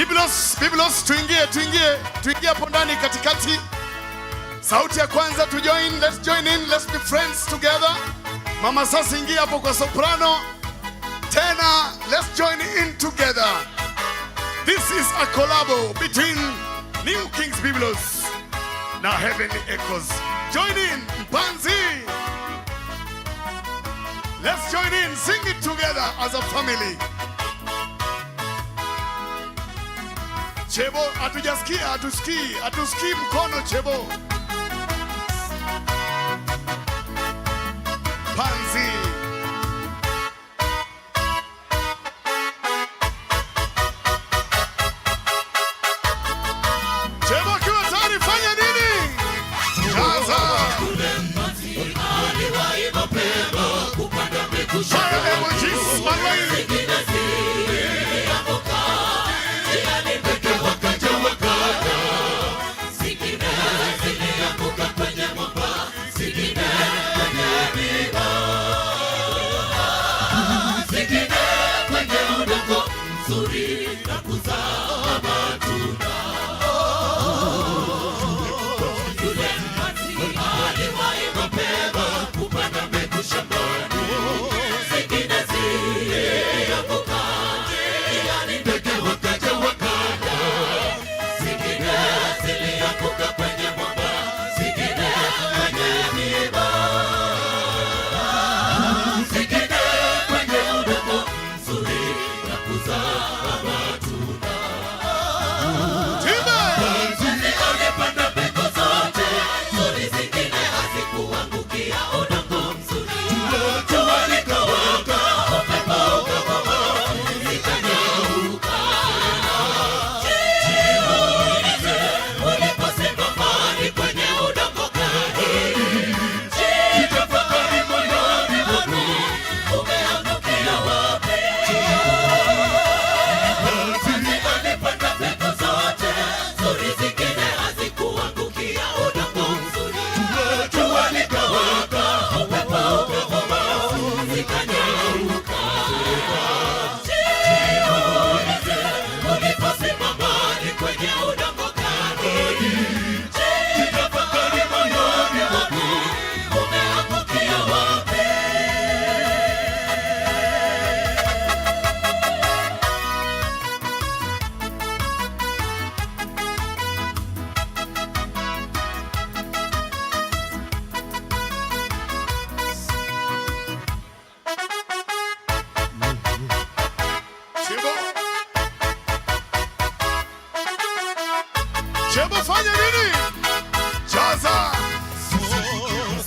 Biblos, Biblos, tuingie, tuingie, tuingie hapo ndani katikati. Sauti ya kwanza to join, let's join in, let's be friends together. Mama sasa ingia hapo kwa soprano. Tena, let's join in together. This is a collabo between New Kings Biblos na Heavenly Echoes. Join in, Mpanzi. Let's join in, sing it together as a family. Chebo, hatujasikia, hatusikii, hatusikii mkono, Chebo. Panzi. Chebo akiwa tayari, fanya nini? Jaza. Fire emojis, Manuel. Timbe. Chebo. Chebo, fanya nini? Jaza.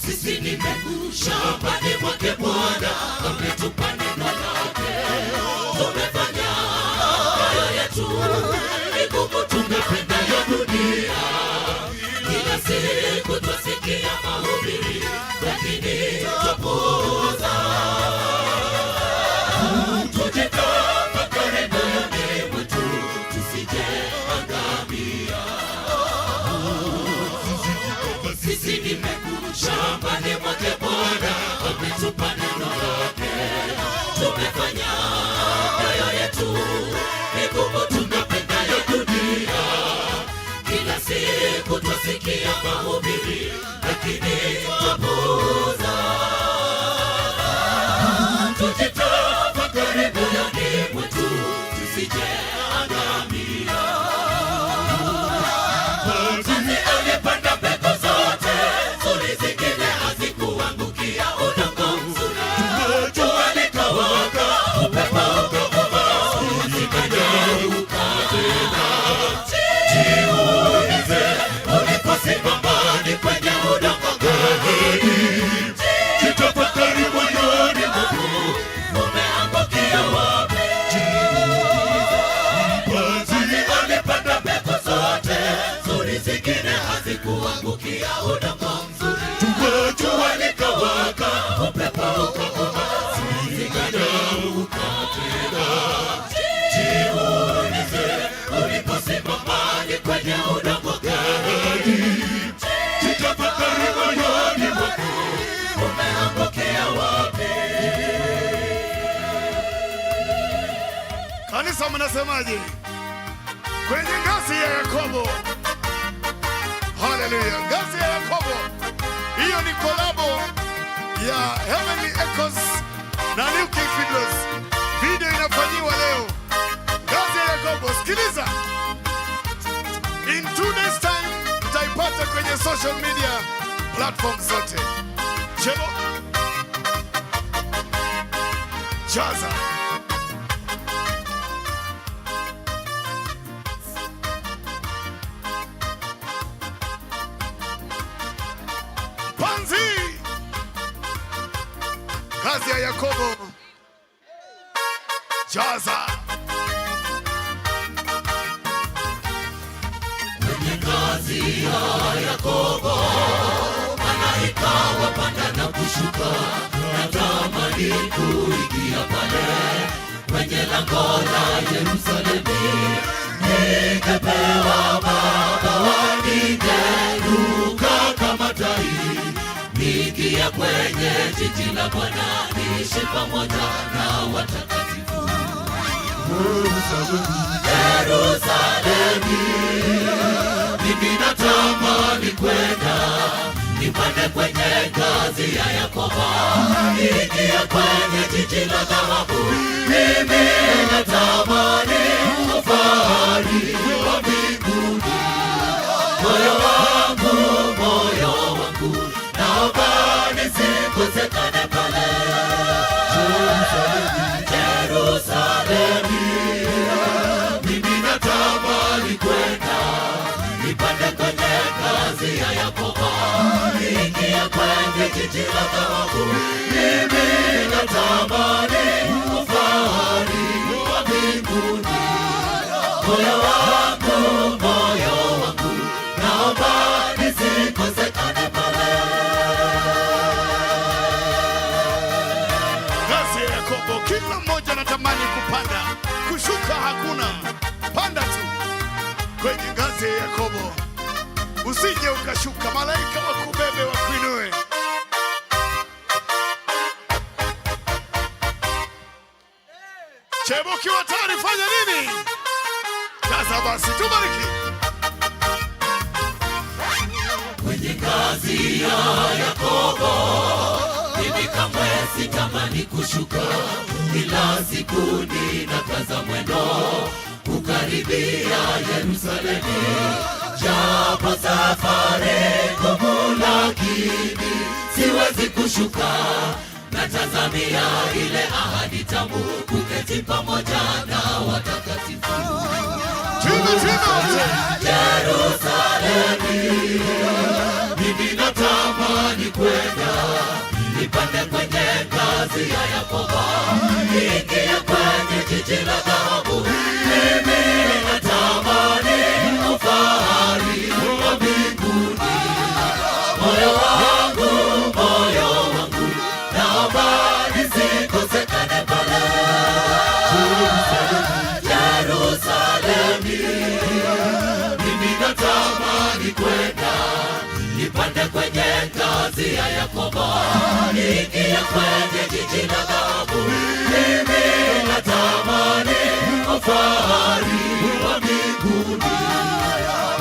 Sisi ni mbegu shambani mwake Bwana, ametupa neno lake. Tumefanya mioyo yetu migumu, tumependa ya dunia. Kila siku twasikia mahubiri, lakini twapuuza. Tujitafakari moyoni mwetu, tusije angamia. Sisi ni mbegu shambani mwake Bwana, ametupa neno lake. Tumefanya mioyo yetu migumu, tunapenda ya dunia. Kila siku twasikia mahubiri, lakini twapuuza. Tujitafakari moyoni mwetu, tusije angamia. Mpanzi alipanda mbegu zote nzuri, zingine hazikuangukia udongo mzuri. Jua likawaka, upepo ukavuma, zikanyauka tena. Jiulize, uliposimama ni kwenye udongo gani? Jitafakari moyoni mwako, umeangukia wapi? Mpanzi alipanda mbegu zote nzuri, zingine hazikuangukia udongo mzuri. Jua likawaka, upepo ukavuma, zikanyauka tena. Jiulize, uliposimama ni kwenye udongo gani? Jitafakari moyoni mwako, umeangukia wapi? Kanisa, mnasemaje? Kwenye ngazi ya Yakobo. Haleluya, ngazi ya Yakobo. Hiyo ni kolabo ya Heavenly Echoes na New King Fiddlers. Video inafanyiwa leo. Ngazi ya Yakobo. Sikiliza. In 2 days time mtaipata kwenye social media platform zote. Chebo. Jaza. Panzi. Ngazi ya Yakobo. Jaza. Kwenye ngazi ya Yakobo, malaika wapanda na kushuka, natamani kuingia pale kwenye lango la Yerusalemu, ningepewa mabawa, ningeruka kama tai, niingie kwenye jiji la Bwana, niishi pamoja na watakatifu. Yerusalemu, mimi natamani kwenda, nipande kwenye ngazi ya Yakobo, niingie kwenye jiji la dhahabu. Mimi natamani ufahari wa mbinguni. Moyo wangu, moyo wangu, naomba nisikosekane pale. Yerusalemu, mimi natamani kwenda, nipande kwenye ngazi ya Yakobo, niingie kwenye jiji la dhahabu. Mimi natamani ufahari wa mbinguni. Moyo wangu, moyo wangu, naomba nisikosekane pale. Ngazi ya Yakobo, kila mmoja anatamani kupanda, kushuka hakuna. Panda tu kwenye ngazi ya Yakobo, usije ukashuka, malaika wakubebe wakuinue. Chebo, ukiwa tayari fanya nini? Sasa basi, tubariki. Kwenye ngazi ya Yakobo, mimi kamwe sitamani kushuka, kila siku ninakaza mwendo kukaribia Yerusalemu, japo safari ngumu, lakini siwezi kushuka. Natazamia ile ahadi tamu, kuketi pamoja na watakatifu. Tuimbe, tuimbe wote. Yerusalemu, mimi natamani kwenda, nipande kwenye ngazi ya Yakobo, niingie kwenye jiji la dhahabu. Mimi natamani ufahari wa mbinguni. Moyo wangu, moyo wangu, naomba nisikosekane pale. Yerusalemu, mimi natamani kwenda, nipande kwenye ngazi ya Yakobo, niingie kwenye jiji la dhahabu. Mimi natamani ufahari wa mbinguni.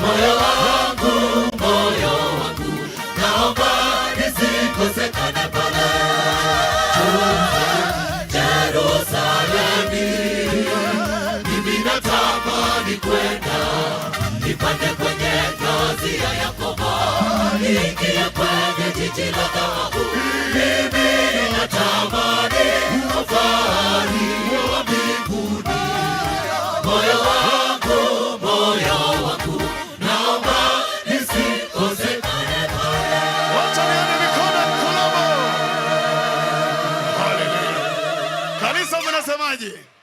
Moyo wangu, moyo wangu, naomba nisikosekane pale. Yerusalemu, mimi natamani kwenda, nipande kwenye ngazi ya Yakobo, niingie kwenye jiji la dhahabu.